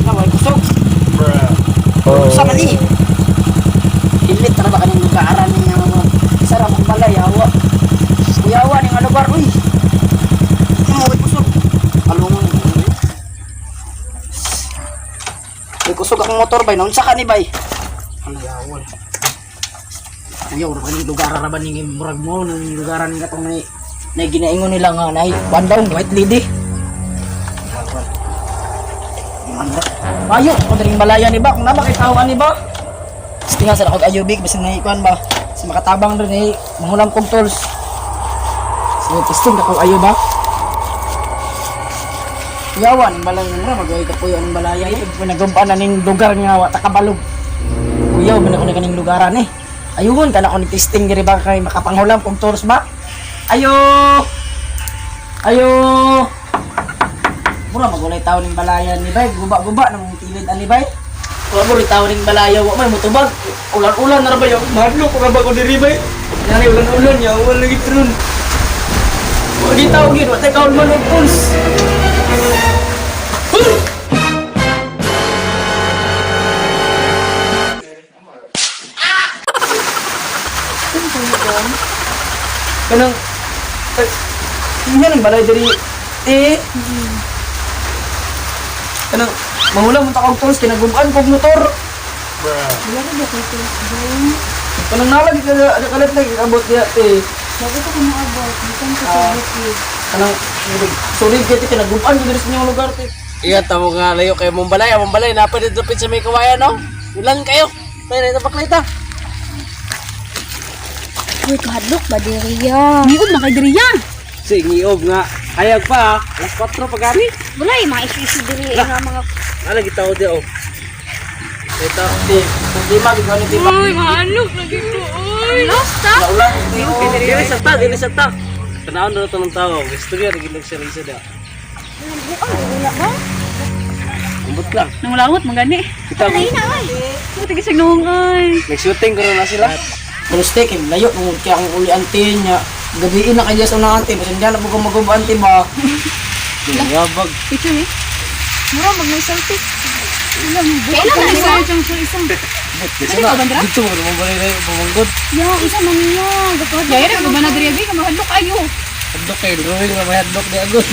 Naway kusog. Sa man ni. Ilit ra ba kaning lugaran ni nga mga sarap ang balay awa. Kuyawa ni nga lugar uy. Mo way kusog. Kalungan. May kusog akong motor bay. Naunsa ka ni bay? Ano yawa. Kuya, ura kaning lugar ra ba ning murag mo ning lugaran ni katong nay nay ginaingon nila nga nay kuan daw, white lady. Ayo, kung diring balaya ni ba, kung nama kay tao ani ba? Tinga sa akong ayubik, bisan na ikuan ba? Sa makatabang rin eh, mangulam kong tools. So, testing ako ayo ba? Kuyawan, ang balay mo magaway ka puyo ang balaya. Eh, pinagumpa na ning lugar nga wa takabalog. Kuyaw, man ako na kaning lugaran eh. Ayun, kana ko ni testing diri ba kay makapanghulam kong tools ba? Ayo! Ayo! Mura magulay tao ning balayan ni bay, guba-guba nang tilid ani bay. Wala mo tao ning balaya, wa may mutubag. Ulan-ulan na ra ba yung mahadlok ko ra ba ko diri bay? Nani ulan-ulan ya, wala lagi trun. Wa di tao gyud, wa tay kaon man og puls. Kanang eh, yan ang balay diri. Eh, kanang mahula mo ta kog tools kinagumaan kog motor. Wala na ba kayo tools doon? Kanang nalagi ka kalit na abot diya te. Bago ko kumaabot, bisan ko sa bukid. Kanang sorry kay te kinagumaan ko diri sa inyong lugar te. Iya, tamo nga layo kayo mong balay. Among balay, napadidupit sa may kawayan, no? Ulan kayo. Tayo na ito baklita. Uy, kahadlok ba diriya? Ngiob na kay diriya. Sige, ngiob nga. Hayag pa, ah. Alas 4 pa gani. Wala eh, mga isu-isu diri nga mga. Ala, gitaw di, oh. Ito. Te, kung di ma gid ni te. Uy, mahadlok lagi ko. Uy, lost ta. Ulan te. Dili sa ta, dili sa ta. Tanaon na ito ng tao. Gusto niya, naging siya risa da. Umbot lang. Nangulawot man gani. Kita ko. na ay. Puti kasi noong ay. Nag-shooting ko na sila. Pero ste kay layo mo kay akong uli ante nya. Gabiin na kay sa unang ante, bisan diyan na po ko maguba ante ba. Yabag. Picture eh. Mura mag may selfie. Kailan na Isa isa? isang isang isang. Dito na. Dito mo naman balay na yung pamanggot. Ya, isa man niya. Gakahadlok. Gaya ra ba na diri abi ka mahadlok ayo. Hadlok kayo. Drawing na may hadlok di agod.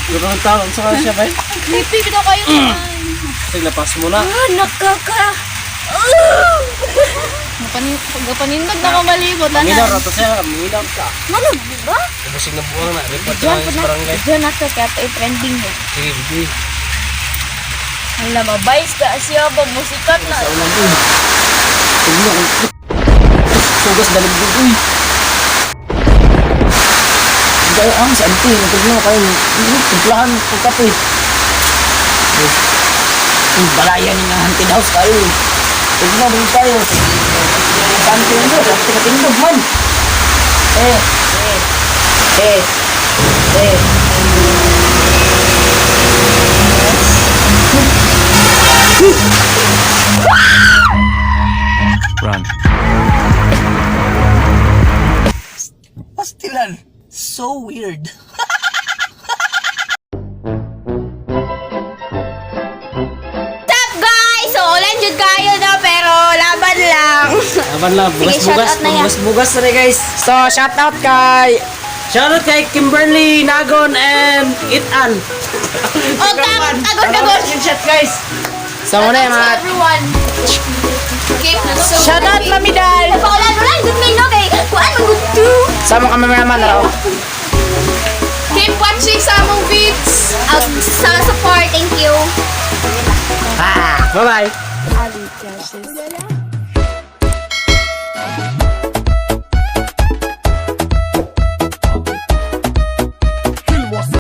Gusto ng tao. Ang saka siya ba? Creepy bitaw kayo. Sige, lapas mo na. Ah, nakaka. Gapanindog na kamalibot Minaw rato siya. Minaw ka. Ano di ba? Ubusig na buwang na. Report Diyan na po sa na. barangay. Diyan na to kaya to i-trending mo. Sige, sige. Hala, mabayis ka siya ba musikat na. Sa ulan uy. Tingnan. Sugas dalibog uy. Gaya ang sa ante, nagtugnaw kayo. Timplahan og kape. Uy, balaya ni nga haunted house kayo. Tugnaw din tayo. Sa ante mo, sa ante katindog man. Eh, eh, eh, eh. Run. Pastilan. So weird. What's up guys? So ulan jud kayo na pero laban lang. Laban lang. Sige, Bugas-bugas. shout out na yan. Bugas-bugas na rin, guys. So, shout out kay Shoutout kay Kimberly Nagon and Itan. O kang kagon-kagon. Shot guys. So, muna yung mga Everyone. Keep so Shout out, Mami Dal! Paulan ulan good may no kay kuan man good too. Sa mga cameraman na raw. Keep watching sa among vids. Ag sa support, thank you. Bye-bye. Ali Jashes.